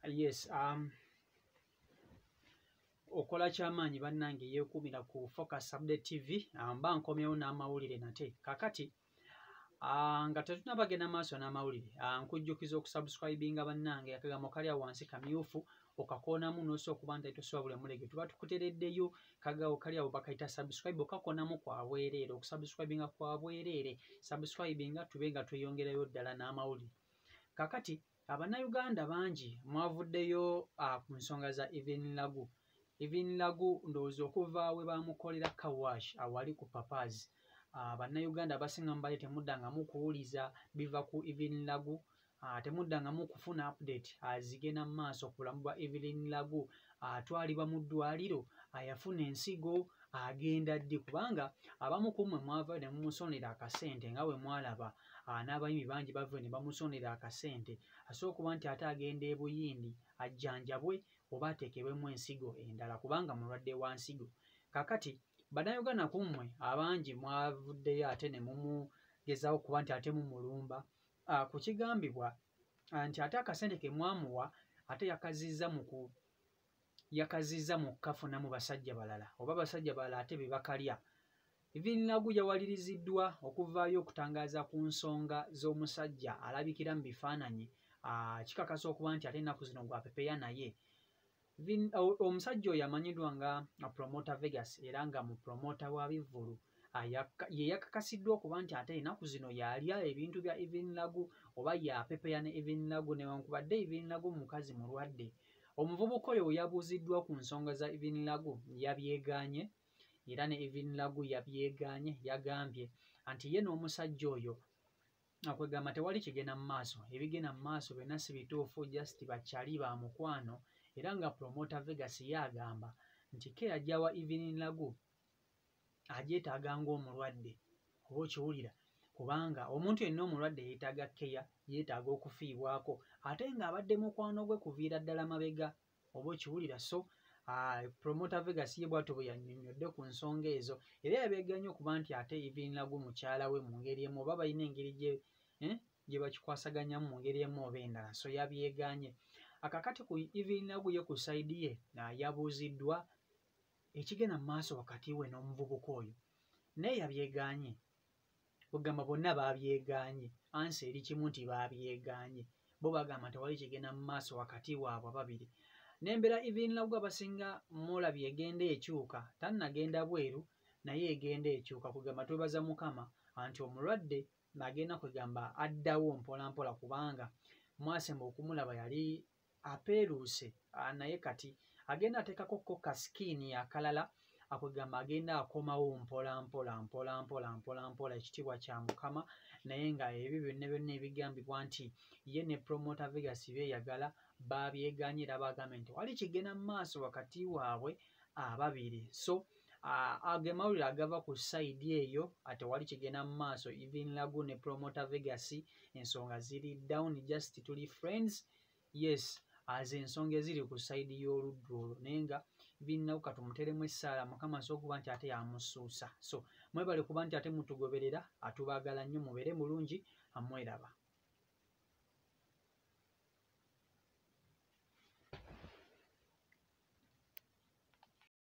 Yes, okola kyamaanyi bannange yeekuumira ku Focus Update TV. Mba nkomyewo n'amawulire nate kakati nga tetunnabagenda maaso n'amawulire, nkujjukiza okusubscribinga bannange. Akagambo kali awo wansi kamyufu, okakoonamu n'osobola okuba nti tosobola buli mulege tuba tukutereddeyo. Kagawo kali awo bakayita subscribe, okakoonamu kwa bwereere. Okusubscribinga kwa bwereere, subscribinga tube nga tweyongerayo ddala n'amawulire. Kakati Abannayuganda bangi mwavuddeyo ku nsonga za Evelyn Lagu. Evelyn Lagu ndowooza okuva we baamukolera car wash awali ku Papazi, Bannayuganda abasinga mubadde temuddangamu kuwuliza biva ku Evelyn Lagu, temuddangamu kufuna update zigenda mu maaso ku bulamu bwa Evelyn Lagu. Atwalibwa mu ddwaliro, ayafuna ensigo, agenda ddi? Kubanga abamu ku mmwe mwava ne mumusonera akasente nga bwe mwalaba n'abayimbi bangi bava ne bamusonera akasente. Asobola okuba nti ate agenda e Buyindi ajjanjabwe oba ateekebwemu ensigo endala kubanga mulwadde wa nsigo. Kakati Bannayuganda ku mmwe abangi mwavuddeyo ate ne mumugezaako kuba nti ate mumulumba ku kigambibwa nti ate akasente ke mwamuwa ate yakazizza mu kukafunamu basajja balala oba basajja balala ate be bakalya. Evelyn Lagu yawaliriziddwa okuvaayo okutangaaza ku nsonga z'omusajja alabikira mu bifaananyi, kikakasa okuba nti ate ennaku zino gwapepeya naye. Omusajja oyo amanyiddwa nga Promoter Vegas era nga mu promoter wa bivvulu, ye yakakasiddwa okuba nti ate ennaku zino y'alya ebintu bya Evelyn Lagu oba yapepeya ne Evelyn Lagu, newankubadde Evelyn Lagu mukazi mulwadde. Omuvubuka oyo we yabuuziddwa ku nsonga za Evelyn Lagu yabyegaanye, era ne Evelyn Lagu yabyegaanye. Yagambye nti ye n'omusajja oyo akwegamba tewali kigenda mu maaso, ebigenda mu maaso byonna si bituufu, just bakyali ba mukwano. Era nga Promoter Vegas ye agamba nti care gy'awa Evelyn Lagu agyetaaga ng'omulwadde, oba okiwulira, kubanga omuntu yenna omulwadde yeetaaga care, yeetaaga okufiibwako, ate ng'abadde mukwano gwe kuviira ddala mabega, oba okiwulira. So Promoter Vegas ye bw'atyo bwe yannyonnyodde ku nsonga ezo, era yabeeganye okuba nti ate Evelyn Lagu mukyala we mu ngeri emu oba balina engeri gye bakikwasaganyamu mu ngeri emu oba endala, so yabyegaanye. Akakati ku Evelyn Lagu ye ku side ye yabuuziddwa ekigenda mu maaso wakati we n'omuvubuka oyo, naye yabyegaanye. Kugamba bonna baabyegaanye, ansi eri kimu nti baabyegaanye. Bo bagamba tewali kigenda mu maaso wakati waabwe ababiri. N'embeera Evelyn Lagu abasinga mulabye egenda ekyuka, tannagenda bweru naye egenda ekyuka. Kugamba twebaza Mukama nti omulwadde agenda kwegamba addawo mpola mpola, kubanga mwasemba okumulaba yali apeeruuse, naye kati agenda ateekako ko ka skin akalala, akwegamba agenda akomawo mpola mpola mpola mpola mpola mpola, ekitiibwa kya Mukama. Naye nga ebyo byonna byonna ebigambibwa nti ye ne Promoter Vegas beeyagala baabyegaanye, era bagambye nti wali kigenda mu maaso wakati waabwe ababiri. So ago amawulire agava ku side eyo, tewali kigenda mu maaso. Evelyn Lagu ne Promoter Vegas ensonga ziri down, just tuli friends. Yes, azo ensonga eziri ku side y'oludda olwo, naye nga Evelyn Lagu katumuteremu essaala Mukama asobola okuba nti ate yamusuusa. So mwebale kuba nti ate mutugoberera, atubaagala nnyo, mubeere mulungi, amweraba.